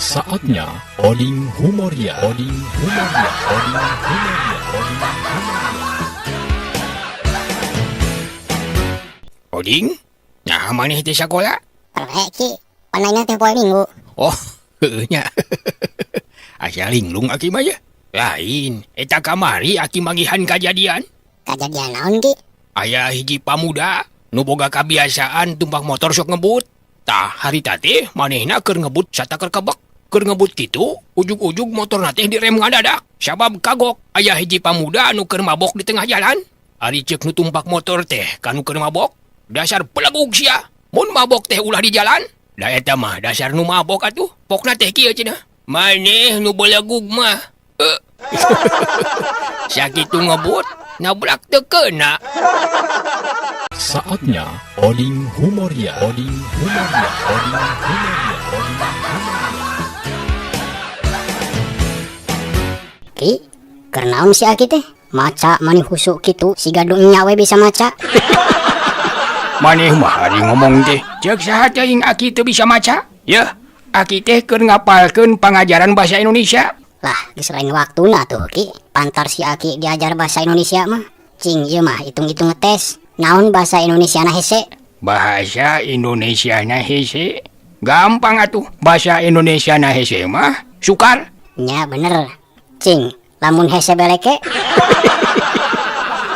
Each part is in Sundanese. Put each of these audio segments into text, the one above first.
Saatnya Oding Humoria, Oding Humoria, Oding Humoria, Oding Humoria. Oding? Nah, maneh teh sakola? Perek Ki, panaina teh poe Minggu. Oh, heueuh nya. Asa linglung aki mah ya. Lain, eta kamari aki manggihan kajadian. Kajadian naon Ki? Aya hiji pamuda nu boga kabiasaan tumpak motor sok ngebut. Tah, harita teh manehna keur ngebut sataker kebek. Keur ngebut kitu, ujug-ujug motorna teh direm ngadadak. Sabab kagok aya hiji pamuda anu keur mabok di tengah jalan. Ari ceuk nu tumpak motor teh ka nu keur mabok, dasar pelegug sia. Mun mabok teh ulah di jalan. Da eta mah dasar nu mabok atuh. Pokna teh kieu cenah. Maneh nu belegug mah. Sakitu ngebut, nabrak teu keuna. Saatnya Oding Humoria, Oding Humoria, Oding Humoria, Oding Humoria. Ki, keur naon si Aki teh? Maca mani husuk kitu, siga dunya we bisa maca. Maneh mah ari ngomong teh, ceuk saha teuing aki teu bisa maca? Yeuh, aki teh keur ngapalkeun pangajaran bahasa Indonesia. Lah, geus lain waktuna tuh Ki. Pantar si Aki diajar bahasa Indonesia mah. Cing ieu mah hitung-hitung ngetes. Naon bahasa Indonesia na hese? Bahasa Indonesia na hese. Gampang atuh, bahasa Indonesia na hese mah sukar. Nya bener. Cing, lamun hese beleke?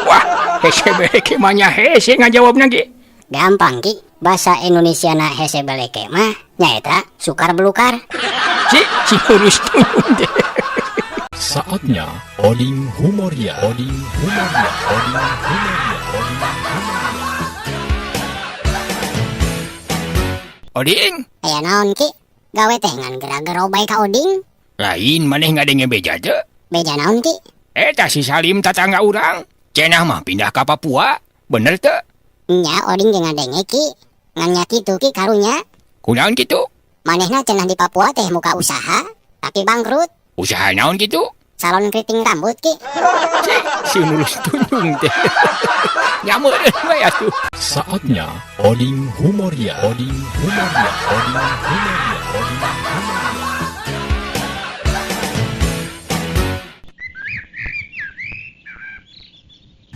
Wah, hese beleke mah nya hese ngajawabna ge. Gampang Ki, bahasa Indonesia na hese beleke mah nyaeta sukar belukar. Si, si urus tuyung teh. Saatnya Oding Humoria, Oding Humoria, Oding Humoria, Oding Humoria. Oding? Aya naon Ki? Gawe teh ngan gera-gero bae ka Oding. Lain maneh ngadenge beja teu? Beja naon Ki? Eta si Salim tatangga urang. Cenah mah pindah ka Papua. Bener teu? Nya Oding ge ngadenge Ki. Ngan nya kitu Ki karunya. Kunaon kitu? Manehna cenah di Papua teh muka usaha, tapi bangkrut. Usaha naon kitu? Salon keriting rambut Ki. Si, si nurus tunjung teh. Nyameureun we atuh. Saatnya Oding Humoria, Oding Humoria, Oding Humoria, Oding Humoria.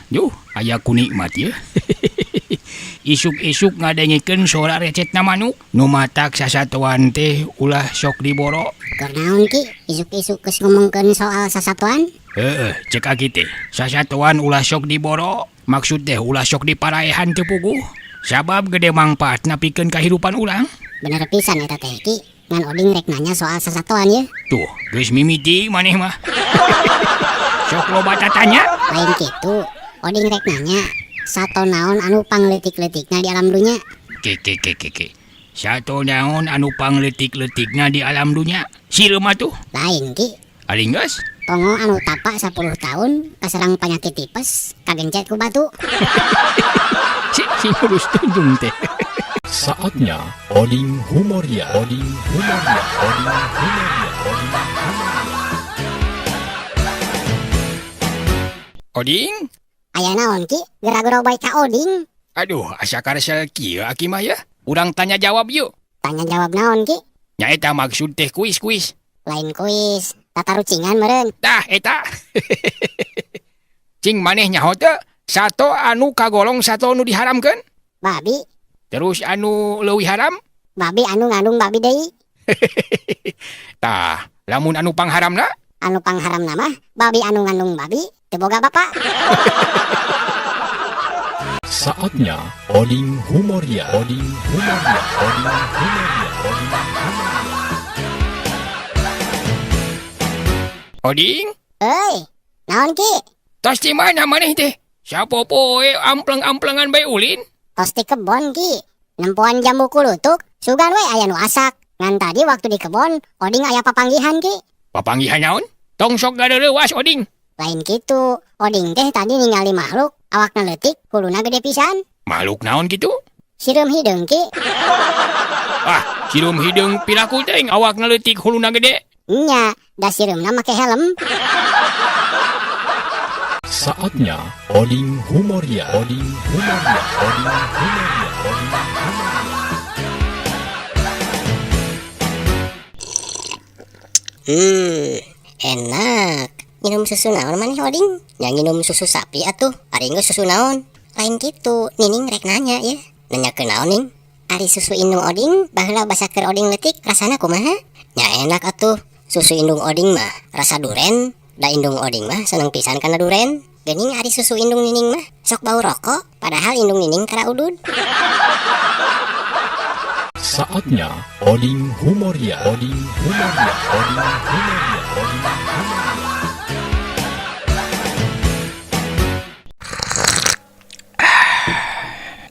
Yuh, aya ku nikmat ye. Isuk-isuk ngadengekeun sora recetna manuk. Nu matak sasatoan teh ulah sok diboro. Keur naon Ki? Isuk-isuk geus ngomongkeun soal sasatoan? Heeh, cek aki teh. Sasatoan ulah sok diboro. Maksud teh ulah sok diparaehan teu puguh. Sabab gede mangpaatna pikeun kahirupan urang. Bener pisan eta teh Ki. Ngan Oding rek nanya soal sasatoan ye. Tuh, geus mimiti maneh mah. Sok loba tatanya. Lain kitu. Oding rek nanya, sato naon anu pangleutik-leutikna di alam dunya? Ke ke ke ke ke. Sato naon anu pangleutik-leutikna di alam dunya? Sireum atuh. Lain Ki. Ari geus? Tongo anu tapa 10 tahun kaserang penyakit tipes kagencet ku batu. Si, si ngurus tunjung teh. Saatnya Oding Humoria, Oding Humoria, Oding Humoria, Oding Humoria. Oding? Aya naon Ki? Gera-gero bae ka Oding. Aduh, asa karesel kieu aki mah ya. Urang tanya jawab yuk. Tanya jawab naon Ki? Nyaeta maksud teh kuis-kuis. Lain kuis, tatarucingan meureun. Tah eta. Cing maneh nyaho teu? Sato anu kagolong sato nu diharamkeun? Babi. Terus anu leuwih haram? Babi anu ngandung babi deui. Tah, lamun anu pangharamna? Anu pangharamna mah babi anu ngandung babi teu boga bapa. Saatnya Oding Humoria, Oding Humoria, Oding Humoria, Oding Humoria. Oding? Euy, naon Ki? Tos di mana maneh teh? Sapopoe ampleng-amplengan bae ulin? Tos di kebon Ki. Nempoan jambu kulutuk, sugan we aya nu asak. Ngan tadi waktu di kebon, Oding aya papanggihan Ki. Papanggihan naon? Tong sok gadeuleuwas Oding. Lain kitu, Oding teh tadi ningali makhluk, awakna leutik, huluna gede pisan. Makhluk naon kitu? Sireum hideung Ki. Ah, sireum hideung piraku teuing awakna leutik huluna gede. Nya, da sireumna make helm. Saatnya Oding Humoria, Oding Humoria, Oding Humoria, Oding Humoria. Enak. Minum susu naon maneh, Oding? Nya nginum susu sapi atuh. Ari geus susu naon? Lain kitu, Nining rek nanya ya. Nanya ke naon, Ning? Ari susu indung Oding baheula basa keur Oding leutik rasana kumaha? Nya enak atuh. Susu indung Oding mah rasa duren. Da indung Oding mah seneng pisan kana duren. Geuning ari susu indung Nining mah sok bau rokok, padahal indung Nining tara udud. Saatnya Oding Humoria. Oding Humoria. Oding Humoria. Oding Humoria.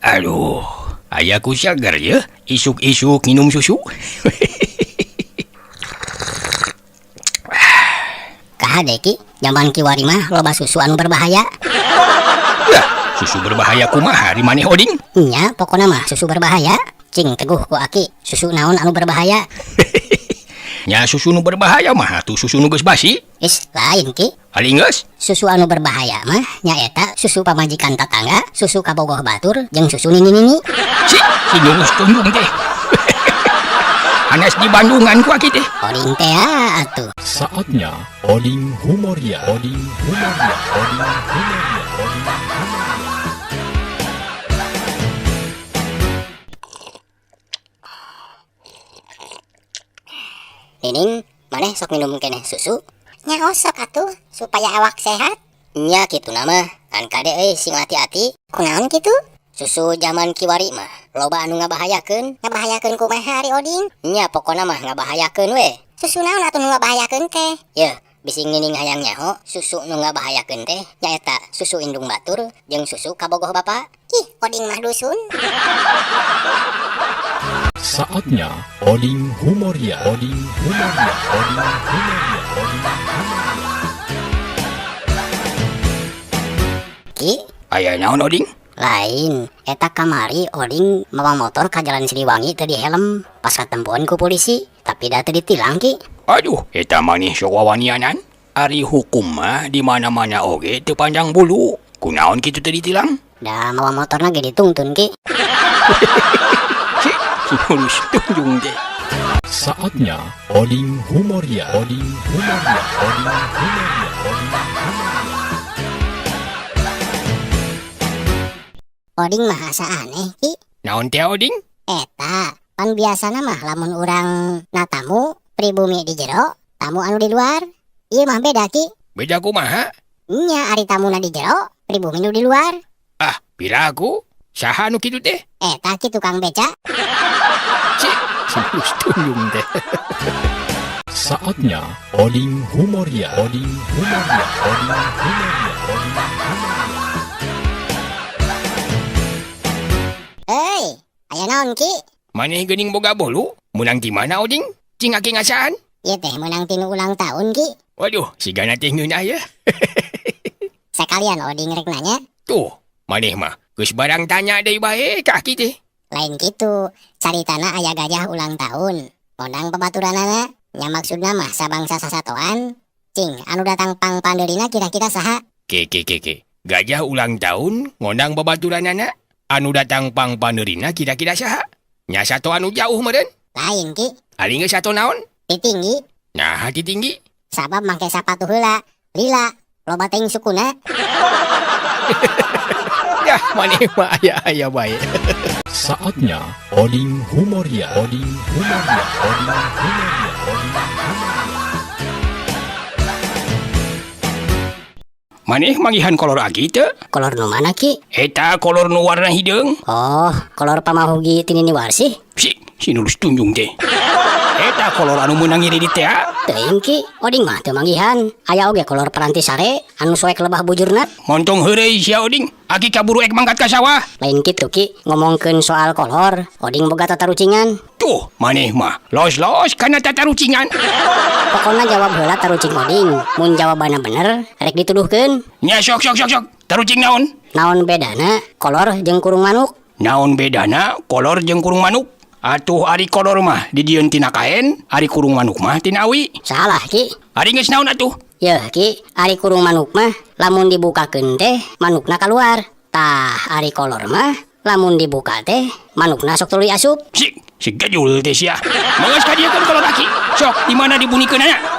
Aduh, ayaku seger ya. Isuk-isuk minum susu. Kahade, Ki, zaman kiwari mah loba susu anu berbahaya. Lah, susu berbahaya kumaha di maneh, Oding? Nya, pokona mah susu berbahaya. Cing teguh ku aki, susu naon anu berbahaya? Nya susu nu berbahaya mah atuh susu nu geus basi. Is, lain, Ki. Ali geus? Susu anu berbahaya mah nyaeta susu pamajikan tatangga, susu kabogoh batur, jeung susu nini-nini. Si, si geus tunjung teh. Hanes di Bandungan ku aki teh. Oding teh atuh. Saatnya Oding Humoria. Oding Humoria. Oding Humoria. Oding Humoria. Nining, maneh sok minum keneh susu? Nya osok atuh supaya awak sehat. Nya kitu nama, ngan kade euy sing hati-hati. Kunaon kitu? Susu zaman kiwari mah loba anu ngabahayakeun. Ngabahayakeun kumaha ari, Oding? Nya pokona mah ngabahayakeun we. Susu naon atuh nu ngabahayakeun teh? Yeuh, bising Nining hayang nyaho, susu nu ngabahayakeun teh nyaeta susu indung batur jeung susu kabogoh bapa. Ih, Oding mah dusun. Saatnya Oding Humoria. Oding Humoria. Oding Humoria. Oding Humoria. Ki, Aya naon, Oding? Lain, eta kamari Oding mawa motor ka Jalan Siliwangi teu di helm, pas katempuan ku polisi, tapi da teu ditilang, Ki. Aduh, eta maneh sok wawanianan. Ari hukum mah di mana-mana oge teu pandang bulu. Kunaon kitu teu ditilang? Da mawa motorna ge ditungtun, Ki. Si, si lurus tunjung teh. Saatnya Oding Humoria. Oding Humoria. Oding Humoria. Oding Humoria. Oding mah asa aneh, Ki. Naon teh, Oding? Eta, pan biasana mah lamun urang natamu pribumi di jero, tamu anu di luar. Ieu mah beda, Ki. Beda kumaha? Nya ari tamuna di jero, pribumi nu di luar. Ah, piraku? Saha nu kitu teh? Eta, Ki, tukang beca. Si, si lurus tunjung teh. Saatnya Oding Humoria. Oding Humoria. Oding Humoria. Oding Humoria. Euy, aya naon, Ki? Maneh geuning boga bolu? Meunang di mana, Oding? Cing aki ngasaan? Ieu teh meunang tinu ulang tahun, Ki. Waduh, sigana teh ngeunah ya. Sekalian Oding rek nanya. Tuh, maneh mah geus barang tanya deui bae ka aki teh. Lain kitu, caritana aya gajah ulang tahun. Ngondang babaturanana, nya maksudna mah sabangsa sasatoan. Cing, anu datang pang pandeurina kira-kira saha? Ke ke ke ke. Gajah ulang tahun ngondang babaturanana, anu datang pang pandeurina kira-kira saha? Nya sato anu jauh meureun. Lain, Ki. Ari geus sato naon? Ti tinggi. Nah, ti tinggi. Sabab make sapatu heula, lila, loba teuing sukuna. Yah, maneh mah aya-aya bae. Saatnya Oding Humoria. Oding Humoria. Oding Humoria. Oding Humoria. Maneh manggihan kolor aki teu? Kolor nu mana, Ki? Eta kolor nu warna hideung. Oh, kolor pamahugi ti Nini Warsih. Si, si nulus tunjung teh. Eta kolor anu meunang ngiri di teh. Teuing, Ki, Oding mah teu manggihan. Aya oge kolor paranti sare anu soek lebah bujurna. Montong heureuy sia, Oding. Aki kaburu ek mangkat ka sawah. Lain kitu, Ki, ngomongkeun soal kolor, Oding boga tatarucingan. Tuh, maneh mah los-los kana tatarucingan. Pokona jawab heula tarucing Oding. Mun jawabanna bener, rek dituduhkeun. Nya sok sok sok sok. Tarucing naon? Naon bedana kolor jeung kurung manuk? Naon bedana kolor jeung kurung manuk? Atuh ari kolor mah dijieun tina kaen, ari kurung manuk mah tina awi. Salah, Ki. Ari geus naon atuh? Yeuh, Ki, ari kurung manuk mah lamun dibukakeun teh manukna kaluar. Tah, ari kolor mah lamun dibuka teh manukna sok tuluy asup. Si, si gajul teh sia. Mangas ka dieu kan kolor aki. Sok, di mana dibunikeunana?